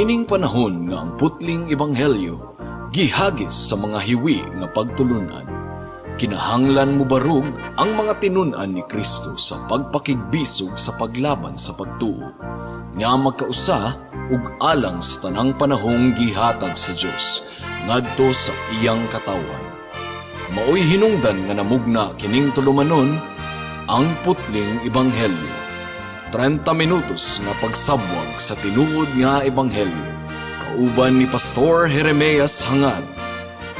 Niining panahon nga ang putling ebanghelyo gihagis sa mga hiwi nga pagtulunan, kinahanglan mobarog ang mga tinun-an ni Kristo sa pagpakigbisog sa paglaban sa pagtuo nga magkausa ug alang sa tanang panahong gihatag sa Dios ngadto sa iyang katawhan. Maoy hinungdan nga namugna kining tulumanon, Ang Putling Ebanghelyo. 30 minutos nga pagsabwag sa tinuod nga ebanghelyo. Kauban ni Pastor Jeremias Hangad.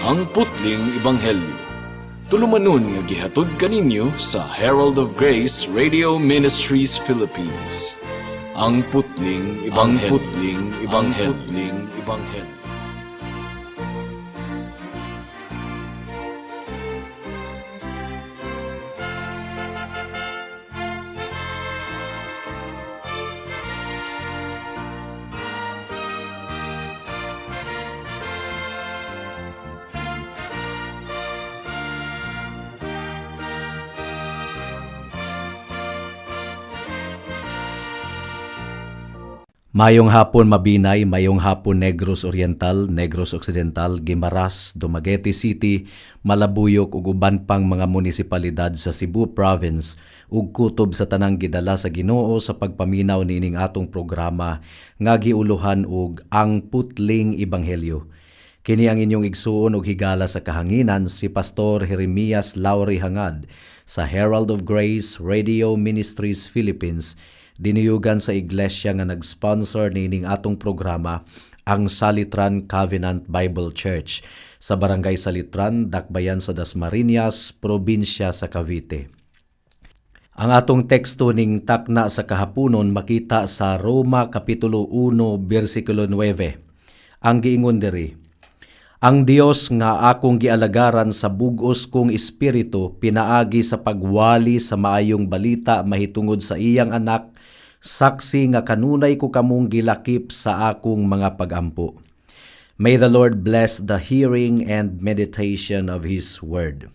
Ang Putling Ebanghelyo. Tulumanon nga gihatod kaninyo sa Herald of Grace Radio Ministries Philippines. Ang Putling Ebanghelyo. Ang Putling Ebanghelyo. Ang Putling Ebanghelyo. Mayong hapon, Mabinay, mayong hapon, Negros Oriental, Negros Occidental, Guimaras, Dumaguete City, Malabuyok ug uban pang mga munisipalidad sa Cebu Province ug kutob sa tanang gidala sa Ginoo sa pagpaminaw niining atong programa nga giuluhan og Ang Putling Ebanghelyo. Kini ang inyong igsuon ug higala sa kahanginan, si Pastor Jeremias Lauri Hangad sa Herald of Grace Radio Ministries Philippines, dinuyugan sa iglesia nga nag-sponsor niining atong programa, ang Salitran Covenant Bible Church sa Barangay Salitran, Dakbayan sa Dasmariñas, probinsya sa Cavite. Ang atong teksto ning takna sa kahaponon makita sa Roma Kapitulo 1 bersikulo 9. Ang giingon diri, "Ang Dios nga akong gialagaran sa bugos kong espiritu pinaagi sa pagwali sa maayong balita mahitungod sa iyang anak, saksi nga kanunay ko kamong gilakip sa akong mga pagampo." May the Lord bless the hearing and meditation of His Word.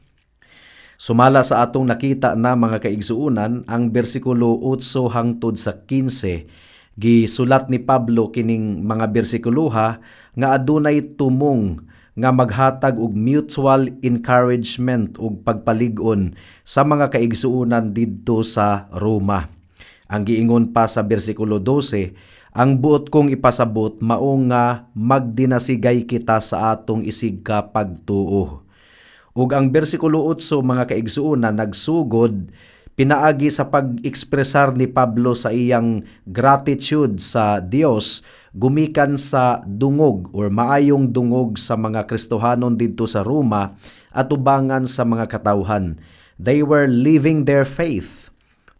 Sumala sa atong nakita na, mga kaigsuunan, ang bersikulo 8 hangtod sa 15, gisulat ni Pablo kining mga bersikuloha nga adunay tumong nga maghatag og mutual encouragement ug pagpalig-on sa mga kaigsuonan didto sa Roma. Ang giingon pa sa bersikulo 12, ang buot kong ipasabot mao nga magdinasigay kita sa atong isigka pagtuo. Ug ang bersikulo 8, mga kaigsuonan, nagsugod pinaagi sa pag-ekspresar ni Pablo sa iyang gratitude sa Dios gumikan sa dungog or maayong dungog sa mga Kristohanon didto sa Roma atubangan sa mga katawhan. They were living their faith.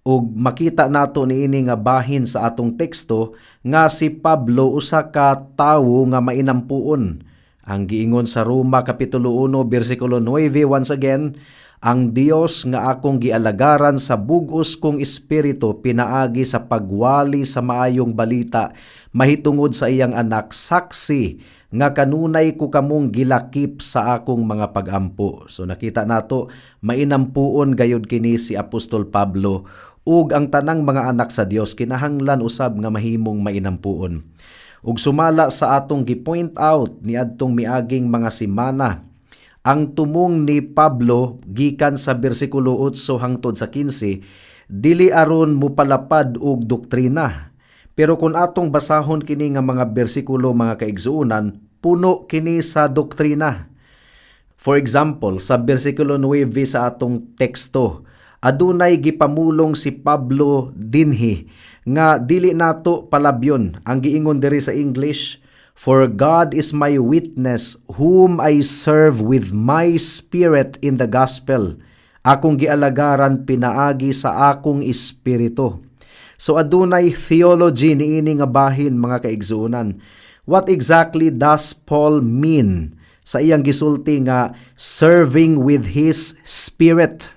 Ug makita nato niini nga bahin sa atong teksto nga si Pablo usa ka tawo nga mainampuon. Ang giingon sa Roma Kapitulo 1 bersikulo 9, once again, "Ang Dios nga akong gialagaran sa bugos kong espiritu pinaagi sa pagwali sa maayong balita mahitungod sa iyang anak, saksi nga kanunay ko kamong gilakip sa akong mga pagampo." So nakita nato, mainampuon gayud kini si Apostol Pablo, ug ang tanang mga anak sa Dios kinahanglan usab nga mahimong mainampuon. Ug sumala sa atong gi-point out niadtong miaging mga semana, ang tumong ni Pablo gikan sa bersikulo 8 hangtod sa 15 dili aron mopalapad og doktrina. Pero kung atong basahon kini nga mga bersikulo, mga kaigsuonan, puno kini sa doktrina. For example, sa bersikulo 9 sa atong teksto, adunay gipamulong si Pablo dinhi nga dili nato palabyon. Ang giingon diri sa English, "For God is my witness, whom I serve with my spirit in the gospel." Akong gialagaran pinaagi sa akong espiritu. So adunay theology niini nga bahin, mga kaigsuonan. What exactly does Paul mean sa iyang gisulti nga serving with his spirit?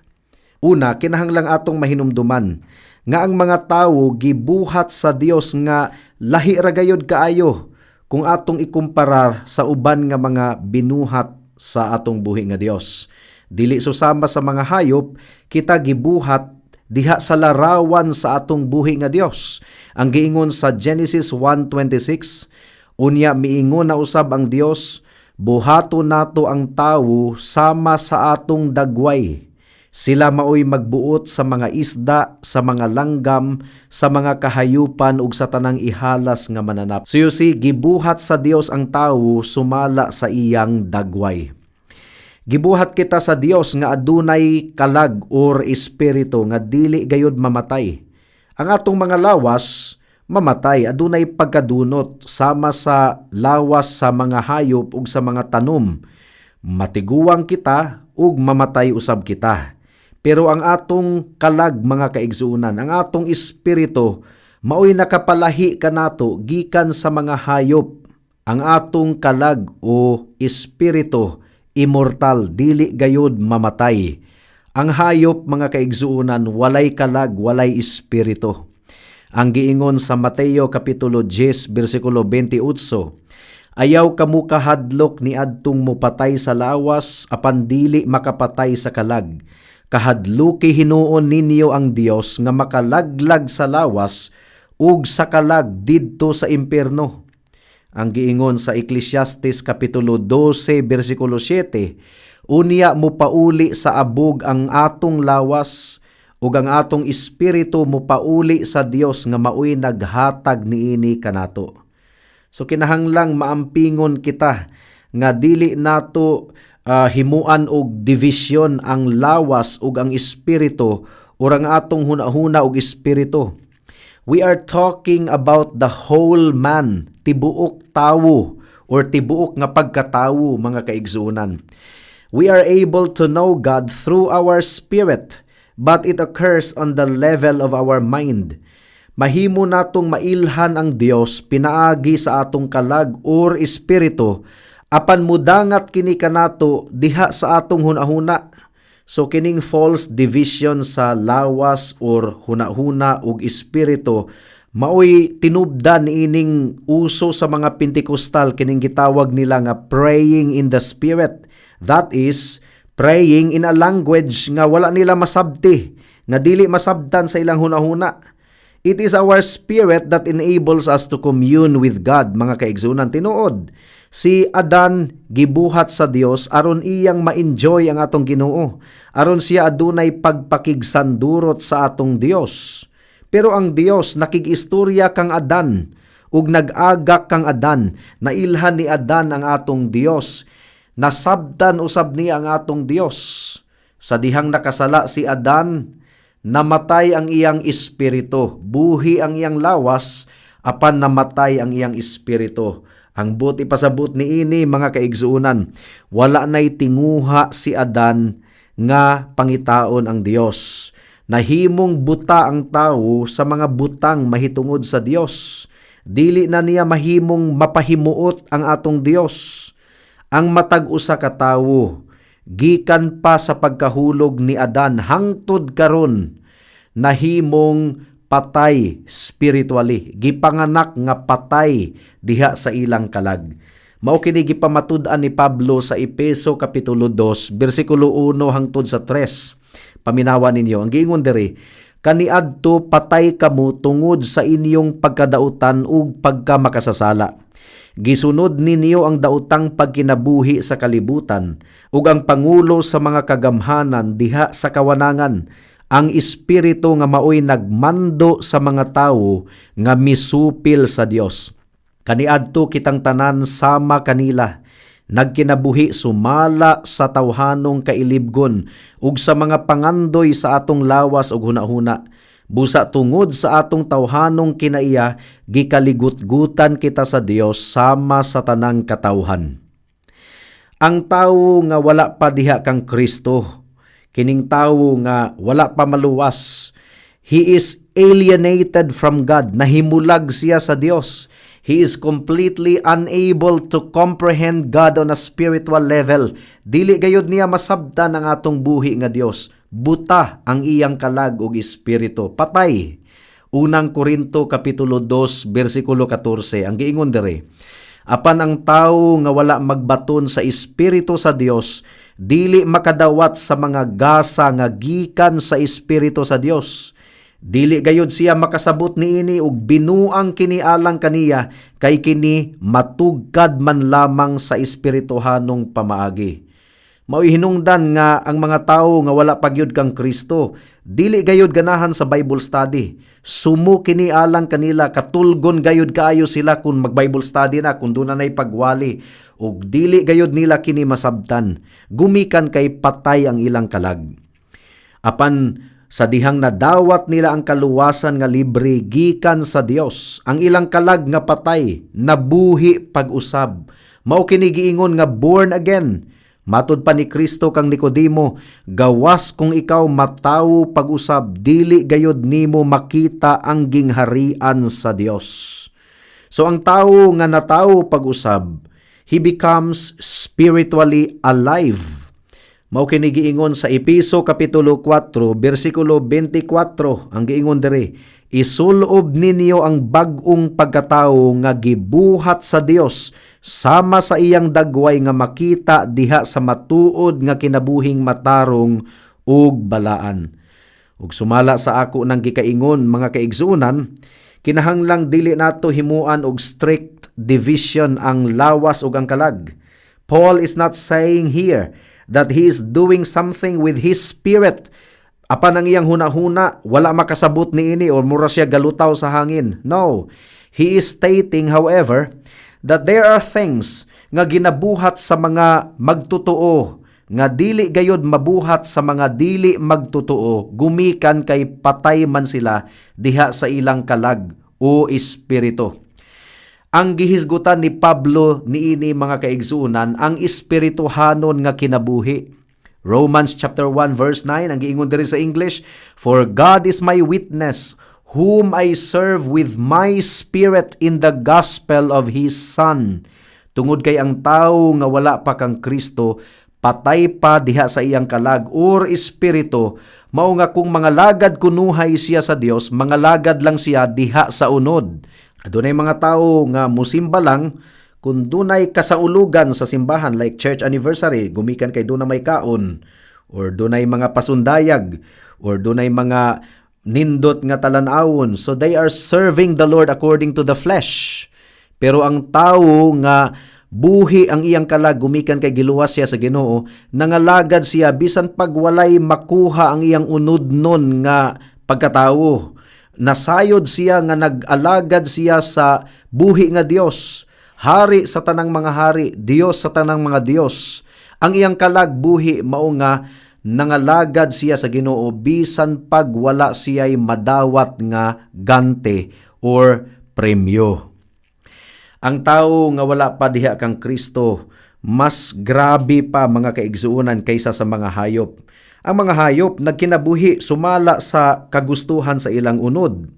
Una, kinahanglang atong mahinumduman nga ang mga tawo gibuhat sa Dios nga lahi ra gayod kaayo kung atong ikumparar sa uban nga mga binuhat sa atong buhi nga Dios. Dili susama sa mga hayop, kita gibuhat diha sa larawan sa atong buhi nga Dios. Ang giingon sa Genesis 1:26, Unya miingon na usab ang Dios, "Buhaton nato ang tawo sama sa atong dagway. Sila maoy magbuot sa mga isda, sa mga langgam, sa mga kahayupan ug sa tanang ihalas nga mananap." So you see, gibuhat sa Dios ang tawo sumala sa iyang dagway. Gibuhat kita sa Dios nga adunay kalag or espiritu nga dili gayud mamatay. Ang atong mga lawas mamatay, adunay pagkadunot sama sa lawas sa mga hayop ug sa mga tanom. Matiguang kita ug mamatay usab kita. Pero ang atong kalag, mga kaigsuonan, ang atong espiritu maoy nakapalahi kanato gikan sa mga hayop. Ang atong kalag o espiritu immortal, dili gayud mamatay. Ang hayop, mga kaigsuonan, walay kalag, walay espiritu. Ang giingon sa Mateo kapitulo 10 bersikulo 28, "Ayaw kamo kahadlok ni adtong mupatay sa lawas apan dili makapatay sa kalag. Kahadluki hinuon ninyo ang Dios nga makalaglag sa lawas ug sa kalag didto sa impierno." Ang giingon sa Ecclesiastes kapitulo 12 bersikulo 7, "Unya mopauli sa abog ang atong lawas ug ang atong espiritu mopauli sa Dios nga maoy naghatag niini kanato." So kinahanglang maampingon kita nga dili nato himuan og division ang lawas ug ang espiritu or ang atong hunahuna ug espiritu. We are talking about the whole man, tibuok tawo or tibuok nga pagkatawo, mga kaigsuonan. We are able to know God through our spirit, but it occurs on the level of our mind. Mahimo natong mailhan ang Dios pinaagi sa atong kalag or espiritu, apan mudangat kini kanato diha sa atong hunahuna. So kining false division sa lawas or hunahuna ug espiritu maoy tinubdan niining uso sa mga Pentecostal, kining gitawag nila nga praying in the spirit. That is praying in a language nga wala nila masabti, nga dili masabtan sa ilang hunahuna. It is our spirit that enables us to commune with God, mga kaigsuonan. Tinuod, si Adan gibuhat sa Dios aron iyang ma-enjoy ang atong Ginoo, aron siya adunay pagpakigsandurot sa atong Dios. Pero ang Dios nakig-istorya kang Adan ug nag-agak kang Adan, nailhan ni Adan ang atong Dios. Nasabtan usab niya ang atong Dios. Sa dihang nakasala si Adan, namatay ang iyang espiritu. Buhi ang iyang lawas, apan namatay ang iyang espiritu. Ang buot ipasabot niini, mga kaigsuonan, wala nay tinguha si Adan nga pangitaon ang Dios. Nahimong buta ang tawo sa mga butang mahitungod sa Dios. Dili na niya mahimong mapahimuot ang atong Dios. Ang matag usa ka tawo gikan pa sa pagkahulog ni Adan hangtod karon nahimong patay spiritually, gipanganak nga patay diha sa ilang kalag. Mao kini gipamatud-an ni Pablo sa Epeso kapitulo 2 bersikulo 1 hangtod sa 3. Paminawa ninyo ang giingon diri: "Kaniadto patay kamo tungod sa inyong pagkadautan ug pagkamakasasala. Gisunod ninyo ang daotang pagkinabuhi sa kalibutan ug ang pangulo sa mga kagamhanan diha sa kawanangan, ang espiritu nga maoy nagmando sa mga tawo nga misupil sa Dios. Kaniadto kitang tanan sama kanila nagkinabuhi sumala sa tawhanong kailibgon ug sa mga pangandoy sa atong lawas ug hunahuna. Busa tungod sa atong tawhanong kinaiya, gikaligutgutan kita sa Dios sama sa tanang katawhan." Ang tawo nga wala pa diha kang Kristo, kining tawo nga wala pa maluwas, he is alienated from God, nahimulag siya sa Dios. He is completely unable to comprehend God on a spiritual level. Dili gayud niya masabtan ang atong buhi nga Dios. Buta ang iyang kalag ug espiritu. Patay. Unang Korinto kapitulo 2 bersikulo 14 ang giingon diri: "Apan ang tawo nga wala magbaton sa espiritu sa Dios dili makadawat sa mga gasa nga gikan sa espiritu sa Dios." Dili gayud siya makasabot niini ug binuang kini alang kaniya kay kini matugkad man lamang sa espirituhanong pamaagi. Mao'y hinungdan nga ang mga tawo nga wala pa gyud kang Kristo dili gayud ganahan sa Bible study. Sumo kini alang kanila, katulgon gayud kaayo sila kung mag Bible study na, kung duna nay pagwali, ug dili gayud nila kini masabtan gumikan kay patay ang ilang kalag. Apan sa dihang nadawat nila ang kaluwasan nga libre gikan sa Dios, ang ilang kalag nga patay nabuhi pag-usab. Mao kini giingon nga born again. Matud pa ni Kristo kang Nicodemo, "Gawas kung ikaw matawo pag-usab, dili gayod nimo makita ang gingharian sa Dios." So ang tawo nga natawo pag-usab, he becomes spiritually alive. Mao kini giingon sa Epeso kapitulo 4 bersikulo 24. Ang giingon diri, "Isulob ninyo ang bag-ong pagkatawo nga gibuhat sa Dios sama sa iyang dagway nga makita diha sa matuod nga kinabuhing matarong ug balaan." Ug sumala sa ako nang gikaingon, mga kaigsuonan, kinahanglang dili nato himuan og strict division ang lawas ug ang kalag. Paul is not saying here that he is doing something with his spirit apan ang iyang hunahuna wala makasabot niini or mura siya galutaw sa hangin. No. He is stating, however, that there are things nga ginabuhat sa mga magtotoo nga dili gayod mabuhat sa mga dili magtotoo gumikan kay patay man sila diha sa ilang kalag o espiritu. Ang gihisgutan ni Pablo niini, mga kaigsuonan, ang espirituhanon nga kinabuhi. Romans chapter 1 verse 9, ang giingon diri sa English, "For God is my witness, whom I serve with my spirit in the gospel of His Son." Tungod kay ang tawo nga wala pa kang Kristo, patay pa diha sa iyang kalag or espiritu, mao nga kung mangalagad kunuhay siya sa Dios, mangalagad lang siya diha sa unod. Adunay mga tawo nga musimba lang kung dunay kasaulugan sa simbahan, like church anniversary, gumikan kay duna may kaon or dunay mga pasundayag or dunay mga nindot nga talan-awon. So they are serving the Lord according to the flesh. Pero ang tawo nga buhi ang iyang kalag gumikan kay giluwas siya sa Ginoo, nangalagad siya bisan pag walay makuha ang iyang unodnon nga pagkatawo. Nasayod siya nga nag-alagad siya sa buhi nga Dios, hari sa tanang mga hari, Dios sa tanang mga Dios. Ang iyang kalag buhi, mao nga nangalagad siya sa Ginoo bisan pag wala siya'y madawat nga gante or premyo. Ang tao nga wala pa diha kang Kristo, mas grabe pa, mga kaigsuonan, kaysa sa mga hayop. Ang mga hayop nagkinabuhi sumala sa kagustuhan sa ilang unod.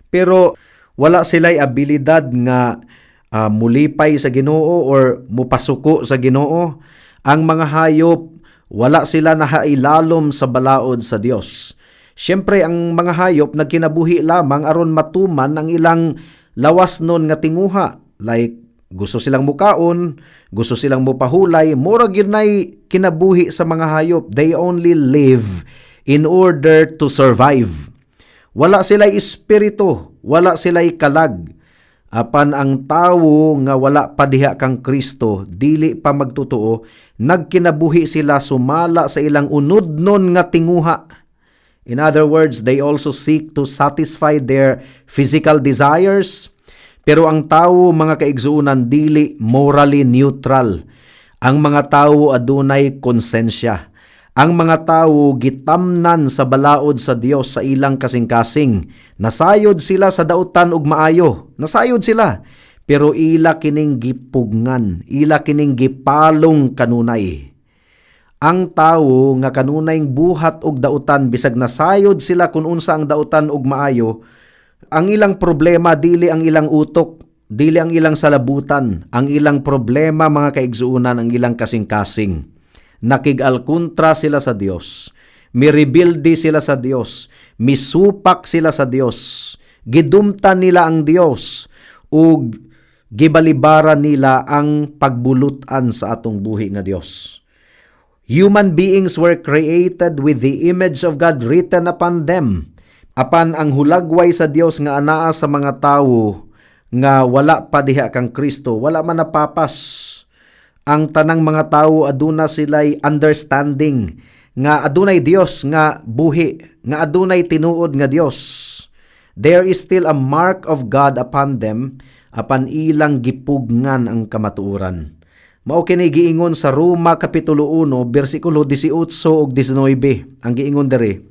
Pero wala sila'y abilidad nga mulipay sa Ginoo or mupasuko sa Ginoo. Ang mga hayop, wala sila nahailalom sa balaod sa Dios. Siyempre, ang mga hayop nagkinabuhi lamang aron matuman ang ilang lawas nun nga tinguha. Like gusto silang mukaon, gusto silang mupahulay, mura gyud nay kinabuhi sa mga hayop. They only live in order to survive. Wala sila'y espiritu, wala sila'y kalag. Apan ang tawo nga wala pa diha kang Kristo, dili pa magtotoo, nagkinabuhi sila sumala sa ilang unodnon nga tinguha. In other words, they also seek to satisfy their physical desires. Pero ang tawo, mga kaigsuonan, dili morally neutral. Ang mga tawo adunay konsensya. Ang mga tawo gitamnan sa balaod sa Dios sa ilang kasing-kasing. Nasayod sila sa dautan ug maayo. Nasayod sila. Pero ila kining gipugngan, ila kining gipalong kanunay. Ang tawo nga kanunay buhat og dautan, bisag nasayod sila kung unsa ang dautan ug maayo, ang ilang problema dili ang ilang utok, dili ang ilang salabutan. Ang ilang problema, mga kaigsuonan, ang ilang kasing-kasing. Nakig-alkontra sila sa Dios. Mirebilde sila sa Dios. Misupak sila sa Dios. Gidumtan nila ang Dios ug gibalibaran nila ang pagbulutan sa atong buhi nga Dios. Human beings were created with the image of God written upon them. Apan ang hulagway sa Dios nga anaa sa mga tawo nga wala pa diha kang Kristo, wala man napapas. Ang tanang mga tawo, aduna sila'y understanding nga adunay Dios nga buhi, nga adunay tinuod nga Dios. There is still a mark of God upon them, apan ilang gipugngan ang kamatuoran. Mao kini giingon sa Roma kapitulo 1 bersikulo 18 ug 19. Ang giingon diri,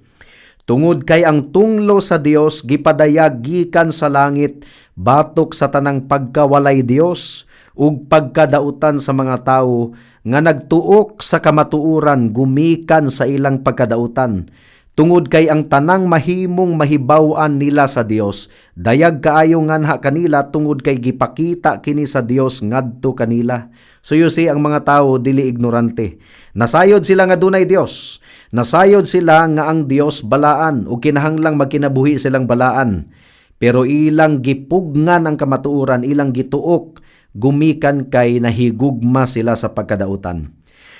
"Tungod kay ang tunglo sa Dios gipadayag gikan sa langit batok sa tanang pagkawalay Dios ug pagkadautan sa mga tawo nga nagtuok sa kamatuoran gumikan sa ilang pagkadautan. Tungod kay ang tanang mahimong mahibaw-an nila sa Dios, dayag kaayo nganha kanila, tungod kay gipakita kini sa Dios ngadto kanila." So you see, ang mga tao dili ignorante. Nasayod sila nga dunay Dios. Nasayod sila nga ang Dios balaan ug kinahanglang magkinabuhi silang balaan. Pero ilang gipugngan ang kamatuoran, ilang gituok gumikan kay nahigugma sila sa pagkadautan.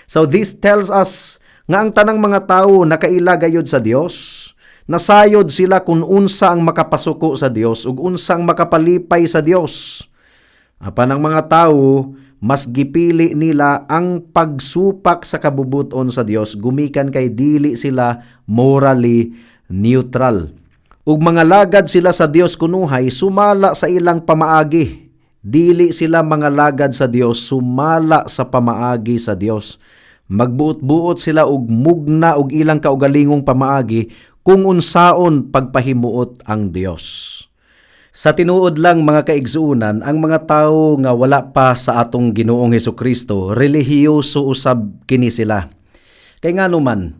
So this tells us nga ang tanang mga tao nakaila gayud sa Dios. Nasayod sila kung unsa ang makapasuko sa Dios ug unsa ang makapalipay sa Dios. Apan ang mga tao, mas gipili nila ang pagsupak sa kabubuton sa Dios gumikan kay dili sila morally neutral. Ug mga lagad sila sa Dios kunuhay sumala sa ilang pamaagi. Dili sila mga lagad sa Dios sumala sa pamaagi sa Dios. Magbuot-buot sila og mugna og ilang kaugalingong pamaagi kung unsaon pagpahimuot ang Dios. Sa tinuod lang, mga kaigsuonan, ang mga tao nga wala pa sa atong Ginoong Hesukristo, relihiyoso usab kini sila. Kay ngano man,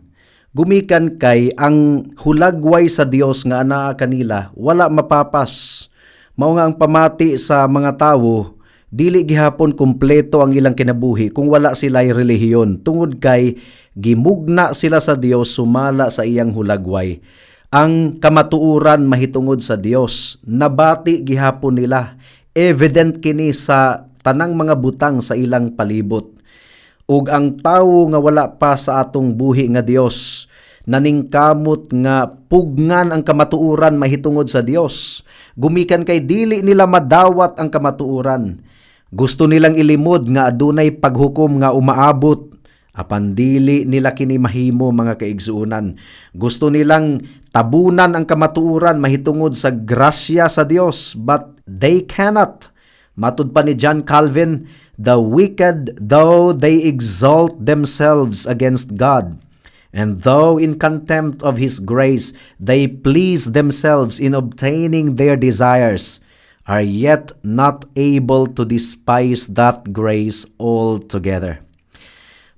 gumikan kay ang hulagway sa Dios nga anaa kanila wala mapapas. Mao nga ang pamati sa mga tawo, dili gihapon kumpleto ang ilang kinabuhi kung wala sila'y relihiyon, tungod kay gimugna sila sa Dios sumala sa iyang hulagway. Ang kamatuoran mahitungod sa Dios, nabati gihapon nila. Evident kini sa tanang mga butang sa ilang palibot. Ug ang tawo nga wala pa sa atong buhi nga Dios, naningkamot nga pugnan ang kamatuoran mahitungod sa Dios gumikan kay dili nila madawat ang kamatuoran. Gusto nilang ilimod nga adunay paghukom nga umaabot, apan dili nila kini mahimo, mga kaigsuonan. Gusto nilang tabunan ang kamatuoran mahitungod sa grasya sa Dios, but they cannot. Matud pa ni John Calvin, "The wicked, though they exalt themselves against God, and though in contempt of His grace they please themselves in obtaining their desires, are yet not able to despise that grace altogether."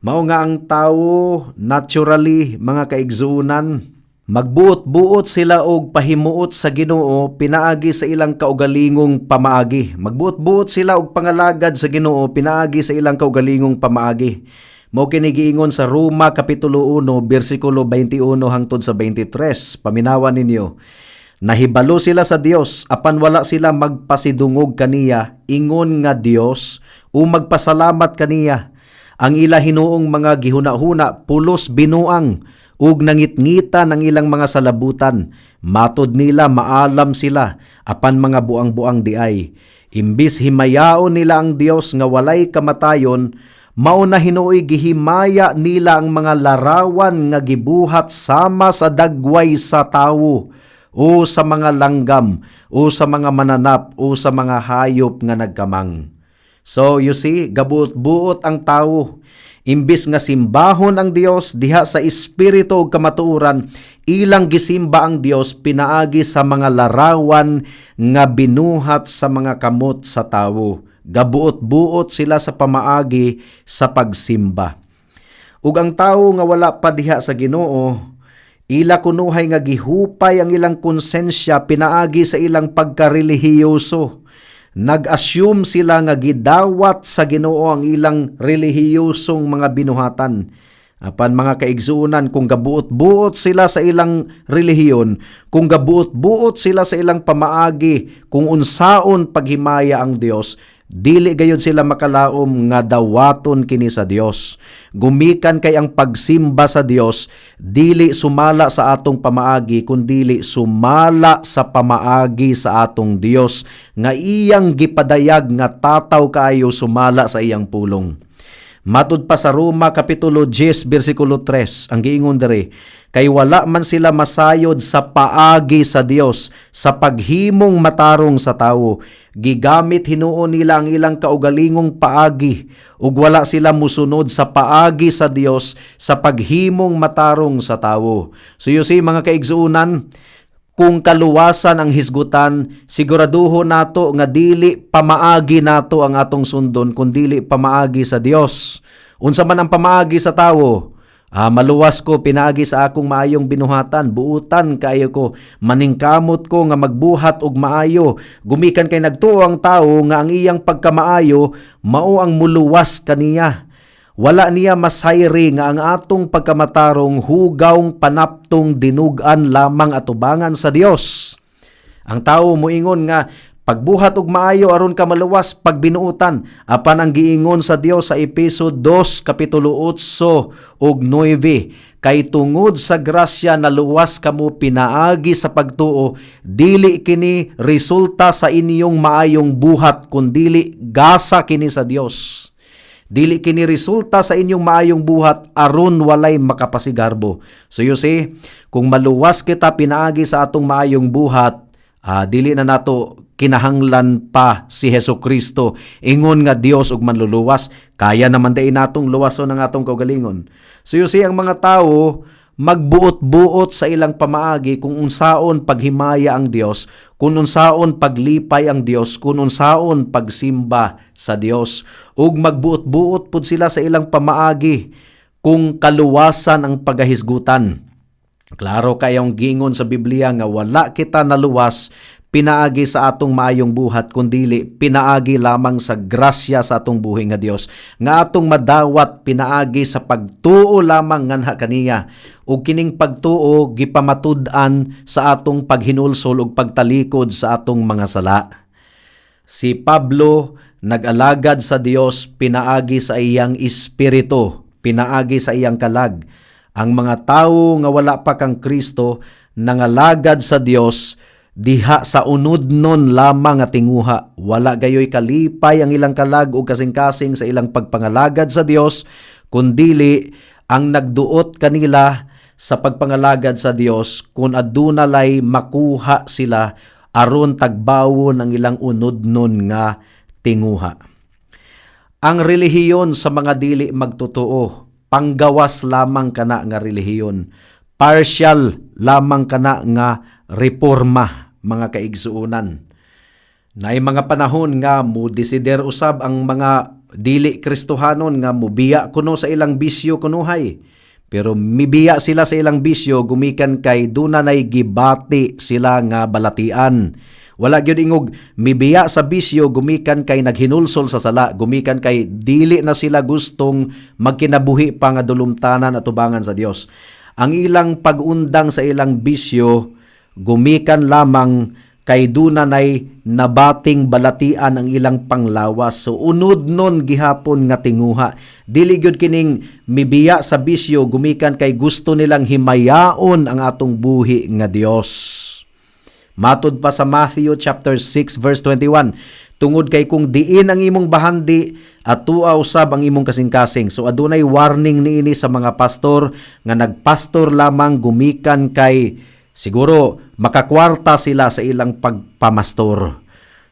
Mao nga ang tawo naturally, mga kaigsuonan, magbuot-buot sila og pahimuot sa Ginoo pinaagi sa ilang kaugalingong pamaagi. Magbuot-buot sila og pangalagad sa Ginoo pinaagi sa ilang kaugalingong pamaagi. Mao kini giingon sa Roma kapitulo 1 bersikulo 21 hangtod sa 23. Paminawan ninyo. "Nahibalo sila sa Dios, apan wala sila magpasidungog kaniya ingon nga Dios o magpasalamat kaniya. Ang ila hinuong mga gihuna-huna pulos binuang ug nangitngita ng ilang mga salabutan. Matod nila maalam sila, apan mga buang-buang diay. Imbis himayaon nila ang Dios nga walay kamatayon, mao na hinuoy gihimaya nila ang mga larawan nga gibuhat sama sa dagway sa tawo o sa mga langgam o sa mga mananap o sa mga hayop nga nagkamang." So you see, gabuot-buot ang tawo. Imbis nga simbahon ang Dios diha sa espiritu ug kamatuoran, ilang gisimba ang Dios pinaagi sa mga larawan nga binuhat sa mga kamot sa tawo. Gabuot-buot sila sa pamaagi sa pagsimba. Ug ang tawo nga wala pa diha sa Ginoo, ila kunuhay nga gihupay ang ilang konsensya pinaagi sa ilang pagkarelihiyoso. Nag-assume sila nga gidawat sa Ginoo ang ilang relihiyosong mga binuhatan. Apan, mga kaigsuonan, kung gabuot-buot sila sa ilang relihiyon, kung gabuot-buot sila sa ilang pamaagi, kung unsaon paghimaya ang Dios, Dili gayud sila makalaom nga dawaton kini sa Dios. Gumikan kay ang pagsimba sa Dios dili sumala sa atong pamaagi, kundili sumala sa pamaagi sa atong Dios nga iyang gipadayag nga tataw kaayo sumala sa iyang pulong. Matud pa sa Roma kapitulo 10 bersikulo 3, ang giingon diri, kay wala man sila masayod sa paagi sa Dios sa paghimong matarong sa tawo. Gigamit hinuon nila ang ilang kaugalingong paagi ug wala sila musunod sa paagi sa Dios sa paghimong matarong sa tawo. So you see, mga kaigsuonan, kung kaluwasan ang hisgutan, siguraduho nato nga dili pamaagi nato ang atong sundon, kundili pamaagi sa Dios. Unsa man ang pamaagi sa tawo? Maluwas ko pinaagi sa akong maayong binuhatan, buutan kaayo ko, maningkamot ko nga magbuhat og maayo. Gumikan kay nagtuo ang tawo nga ang iyang pagkamaayo mao ang muluwas kaniya. Wala niya masayri nga ang atong pagkamatarong hugawng panaptong dinugan lamang atubangan sa Dios. Ang tao moingon nga pagbuhat og maayo aron ka maluwas pagbinuutan, apan ang giingon sa Dios sa Epeso 2 kapitulo 8 ug 9, kay tungod sa grasya naluwas kamo pinaagi sa pagtuo, dili kini resulta sa inyong maayong buhat, kundili gasa kini sa Dios. Dili kini resulta sa inyong maayong buhat aron walay makapasigarbo. So you see, kung maluwas kita pinaagi sa atong maayong buhat, dili na nato kinahanglan pa si Hesus Kristo ingon nga Dios ug manluluwas. Kaya naman diay natong luwason ang atong kaugalingon. So you see, ang mga tao magbuot-buot sa ilang pamaagi kung unsaon paghimaya ang Dios, kung unsaon paglipay ang Dios, kung unsaon pagsimba sa Dios. Ug magbuot-buot pud sila sa ilang pamaagi kung kaluwasan ang pagahisgutan. Klaro kayong gingon sa Biblia nga wala kita naluwas pinaagi sa atong maayong buhat, kundili pinaagi lamang sa grasya sa atong buhi nga Dios nga atong madawat pinaagi sa pagtuo lamang nganha kaniya, ug kining pagtuo gipamatud-an sa atong paghinulsol ug pagtalikod sa atong mga sala. Si Pablo nag-alagad sa Dios pinaagi sa iyang espiritu, pinaagi sa iyang kalag. Ang mga tawo nga wala pa kang Kristo nangalagad sa Dios diha sa unudnon lamang nga tinguha. Wala gayoy kalipay ang ilang kalag ug kasing-kasing sa ilang pagpangalagad sa Dios, kundili ang nagduot kanila sa pagpangalagad sa Dios kung aduna lay makuha sila aron tagbawon ang ilang unudnon nga tinguha. Ang relihiyon sa mga dili magtotoo, panggawas lamang kana nga relihiyon. Partial lamang kana nga reforma, mga kaigsuonan. Naay mga panahon nga mo desider usab ang mga dili Kristohanon nga mubiya kuno sa ilang bisyo kunuhay. Pero mibiya sila sa ilang bisyo gumikan kay duna nay gibati sila nga balatian. Wala gyud ingog mibiya sa bisyo gumikan kay naghinulsol sa sala, gumikan kay dili na sila gustong magkinabuhi pa nga dulumtanan at tubangan sa Dios. Ang ilang pag-undang sa ilang bisyo gumikan lamang kay duna nay nabating balatian ang ilang panglawas. So unod nun gihapon nga tinguha. Dili gyud kining mibiya sa bisyo gumikan kay gusto nilang himayaon ang atong buhi nga Dios. Matud pa sa Matthew chapter 6 verse 21, tungod kay kung diin ang imong bahandi, atua usab ang imong kasing-kasing. So adunay warning niini sa mga pastor nga nagpastor lamang gumikan kay siguro makakwarta sila sa ilang pagpamastor.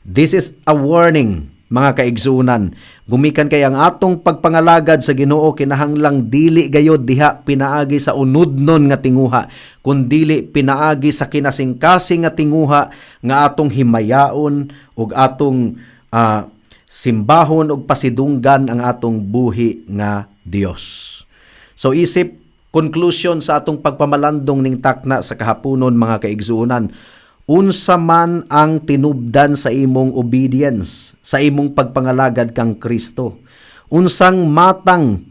This is a warning, mga kaigsuonan. Gumikan kay ang atong pagpangalagad sa Ginoo kinahanglang dili gayod diha pinaagi sa unudnon nga tinguha, kundili pinaagi sa kinasingkasing nga tinguha nga atong himayaon ug atong simbahon ug pasidunggan ang atong buhi nga Dios. So isip conclusion sa atong pagpamalandong ning takna sa kahaponon, mga kaigsuonan, unsa man ang tinubdan sa imong obedience, sa imong pagpangalagad kang Kristo? Unsang matang,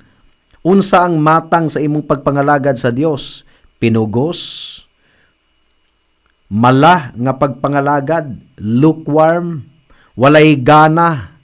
unsa ang matang sa imong pagpangalagad sa Dios? Pinugos, mala nga pagpangalagad, lukewarm, walay gana,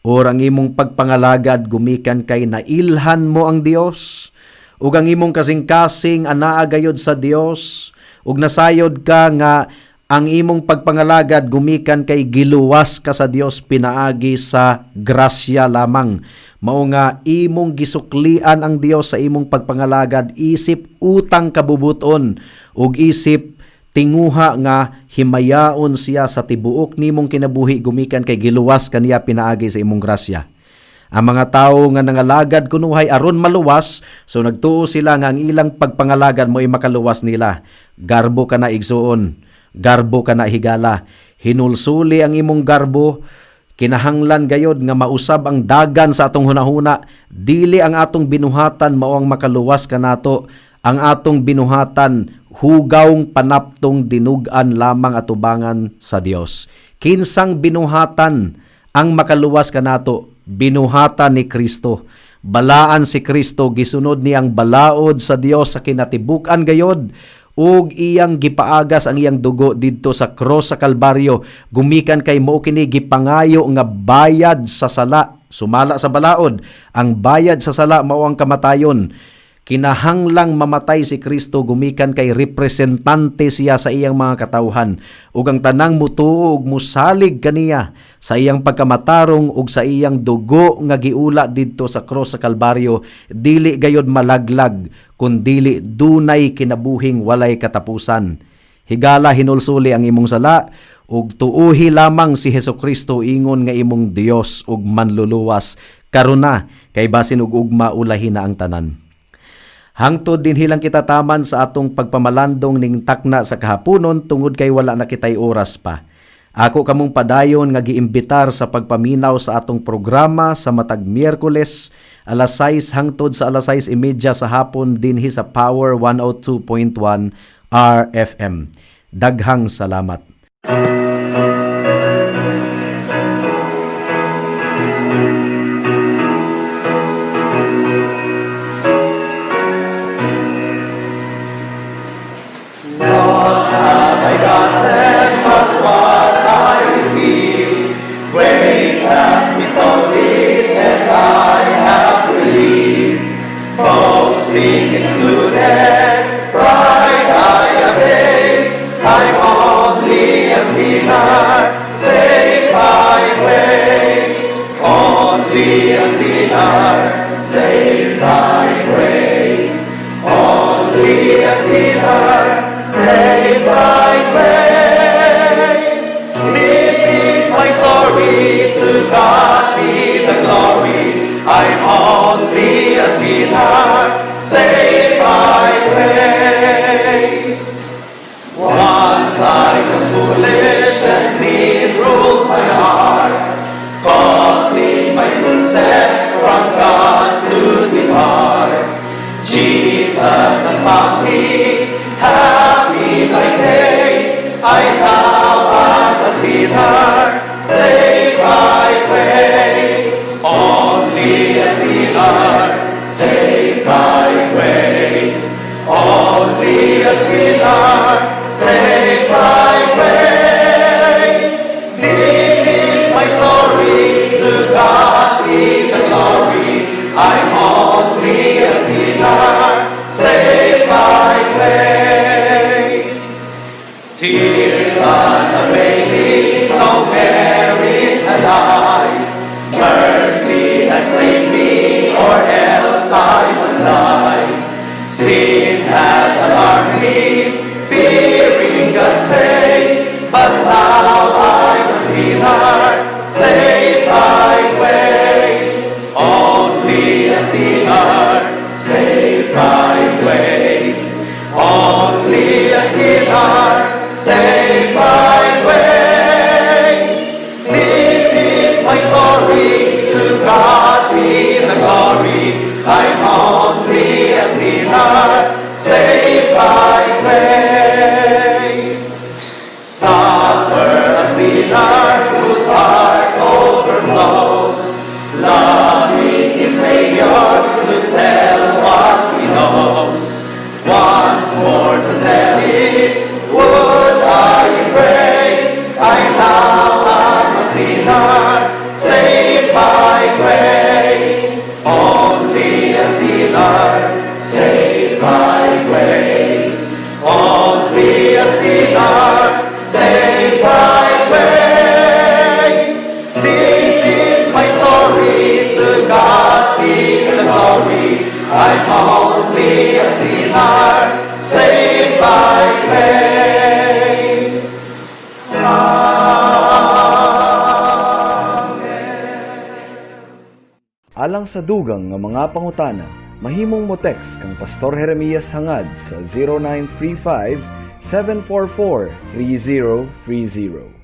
Or ang imong pagpangalagad gumikan kay nailhan mo ang Dios, ug ang imong kasing-kasing anaa gayod sa Dios, ug nasayod ka nga ang imong pagpangalagad gumikan kay giluwas ka sa Dios pinaagi sa grasya lamang. Mao nga imong gisuklian ang Dios sa imong pagpangalagad isip utang kabubuton ug isip tinguha nga himayaon siya sa tibuok nimong kinabuhi gumikan kay giluwas kaniya pinaagi sa imong grasya. Ang mga tawo nga nangalagad kunuhay aron maluwas, so nagtuo sila nga ang ilang pagpangalagad mo'y makaluwas nila. Garbo ka na, igsuon, garbo ka na, higala. Hinulsuli ang imong garbo. Kinahanglan gayod nga mausab ang dagan sa atong hunahuna. Dili ang atong binuhatan mao ang makaluwas kanato. Ang atong binuhatan hugawng panaptong dinug-an lamang atubangan sa Dios. Kinsang binuhatan ang makaluwas kanato? Binuhatan ni Kristo. Balaan si Kristo, gisunod niyang balaod sa Dios sa kinatibuk-an gayod ug iyang gipaagas ang iyang dugo didto sa cross sa Kalbaryo gumikan kay mao kini gipangayo nga bayad sa sala. Sumala sa balaod, ang bayad sa sala mao ang kamatayon. Kinahanglang mamatay si Kristo gumikan kay representante siya sa iyang mga katawhan, ug ang tanang mutuo ug musalig kaniya sa iyang pagkamatarong ug sa iyang dugo nga giula didto sa cross sa Kalbaryo dili gayod malaglag kun dili dunay kinabuhing walay katapusan. Higala, hinulsuli ang imong sala ug tuuhi lamang si Hesukristo ingon nga imong Dios ug manluluwas karon na, kay basin ug ugma ulahi na ang tanan. Hangtod dinhi lang kita taman sa atong pagpamalandong ning takna sa kahaponon tungod kay wala na kitay oras pa. Ako kamong padayon nga giimbitar sa pagpaminaw sa atong programa sa matag Miyerkules alas 6 hangtod sa alas 6:30 sa hapon dinhi sa Power 102.1 RFM. Daghang salamat. What have I gotten but what I received? Grace hath bestowed it, and I have believed. Boasting excluded, pride I abase. I'm only a sinner, saved by grace. Only a sinner, saved by grace. Only a sinner, saved by grace. This is my story, to God be the glory. I'm only a sinner, saved by grace. Once I was foolish and sin ruled my heart, causing my footsteps from God to depart. Jesus has found me, happy my days. I now am a sinner, saved by grace. Only a sinner, saved by grace. Only a sinner, saved by grace. This is my story, to God be the glory. I'm only a sinner, saved by grace. Tears unavailing, no merit had I. Mercy had saved me, or else I must die. Sin had alarmed me, fearing God's face, but now I'm a sinner, saved by grace. Only a sinner, saved by grace. Only a sinner, saved by grace. This is my story, to God be the glory. I'm only a sinner, saved by grace. Suffer a sinner whose heart overflows, loving his Savior to tell what he knows. Once more to tell it, would I embrace? I now am a sinner, saved by are saved by grace. Amen. Alang sa dugang nga mga pangutana, mahimong mo text kang Pastor Jeremias Hangad sa 0935 744 3030.